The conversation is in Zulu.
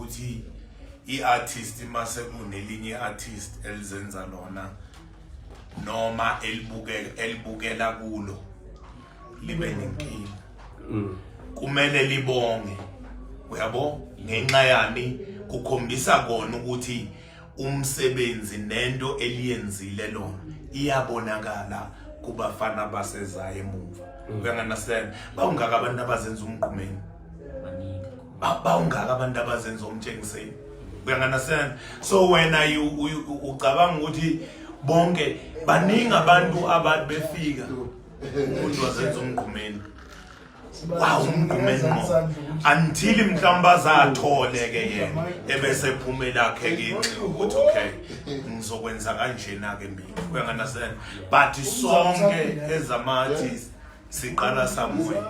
ukuthi i-artist mase kunelinye i-artist elizenza lona noma elibukela elibukela kulo libe nenkinga. Kumele libonge, uyabo, ngenxa yani kukhombisa kona ukuthi umsebenzi nento eliyenzile lona iyabonakala kubafana basezayo emuva. Uyangunderstand? Bawungaka abantu abazenza umgqumeni? Baningi. Bawungaka abantu abazenza umtshengiseni? Uyangunderstand? So wena ucabanga ukuthi bonke baningi abantu abantu befika, umuntu wazenza umgqumeni, wow, umgqumeni ngqo, until mhlawumbe azathole ke yena ebese phumela khe kinxi ukuthi okay, ngizokwenza kanjena ke mina. Uyangunderstand? But sonke ezama artists siqala somewhere.